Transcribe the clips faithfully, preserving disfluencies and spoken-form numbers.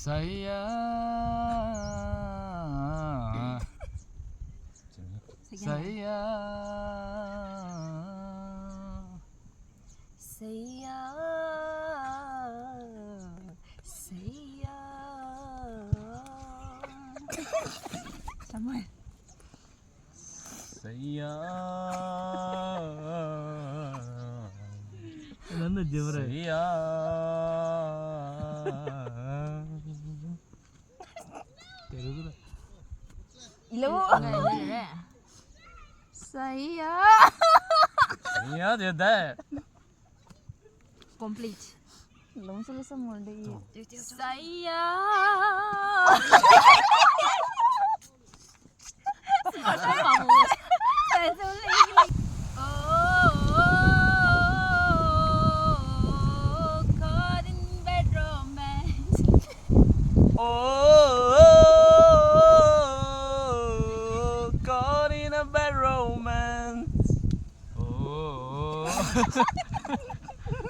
Saya. Saya. Saya. Saya. Samuel. Saya. Nanda jemre. Saya. Ilo. Saya. Saya dia. Complete. Long solo sa molde. Saya. Oh, caught in bad romance. Oh, caught in a bad romance. Oh.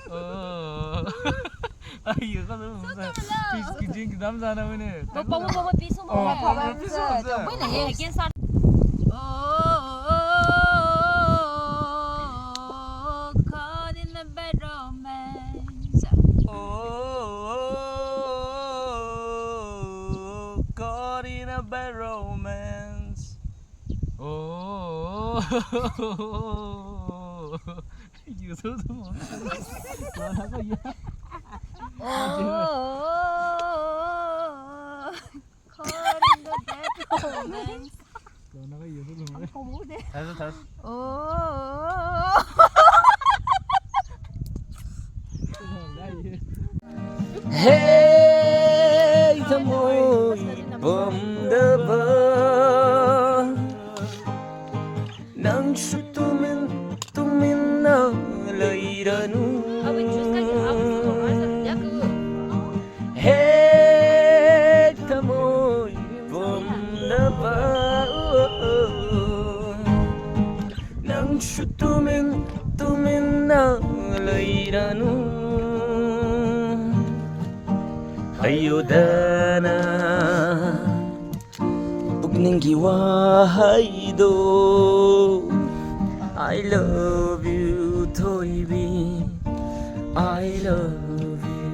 Oh. Ai, ka tu. Peace ki jing dam jana mene. Bo, bo, bo, bo, peace mo. Oh, peace mo. Bo na ye again sa. Oh, caught in a bad romance. Oh, caught in a bad romance. Oh. Oh, caught in the bad romance. Oh. Hey, thamoi pamdaba. Nang shu tumin, tumin na lairanu. Hey, thamoi pamdaba. Nang shu tumin, tumin na lairanu. Hayo dana. Pukningi wahai do. I love you, Thoibi. I love you.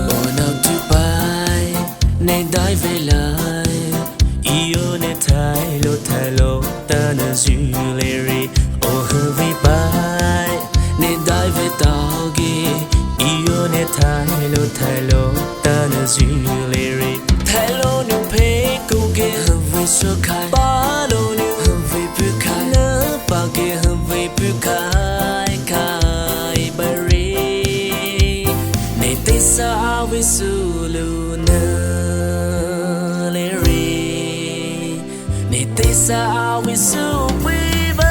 Onang tupai, ne dai velai. Io ne thailo, thailo, tana zuleri. O hui pai, ne dai ve taogi. Io ne thailo, thailo, tana zuleri. Thailo nu pe kuge, hui sokai. Palo nu, hui pukai. Na page, hui pukai, kai bari. Ne tesa awi sulu na leri. Ne tesa awi supui ba.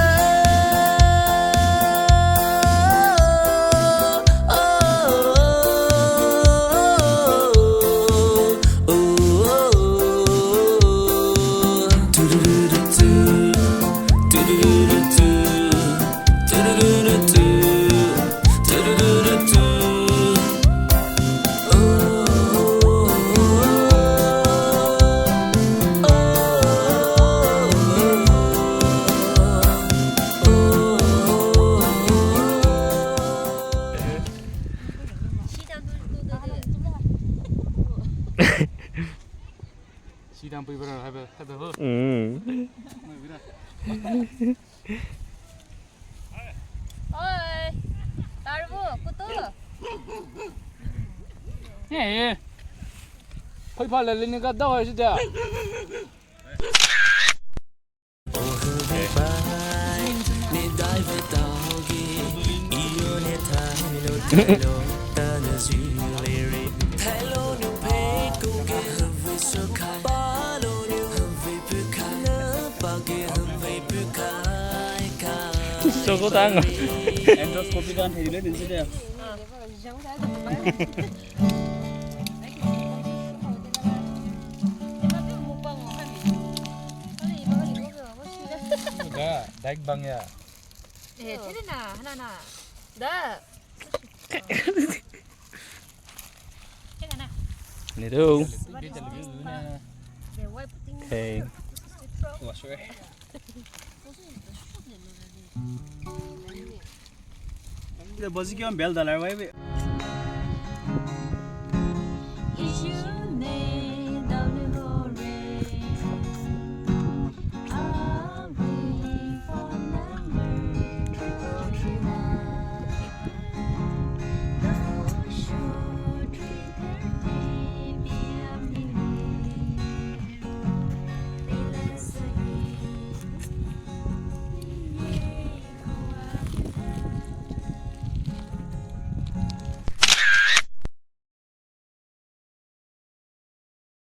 Sidang pui bra, hai ba, hai ba ho. Mm. Oi, tarbu, kutu. Hey, hey. Phai pha le le ni ka da hai si da. Soko tang. Endoscopy dan hei le din si de. Daik bang ya. Eh, tiri na, hana na. Da. Teka na. Nido. Hey. Ida bozi kyo bel dalar wai be.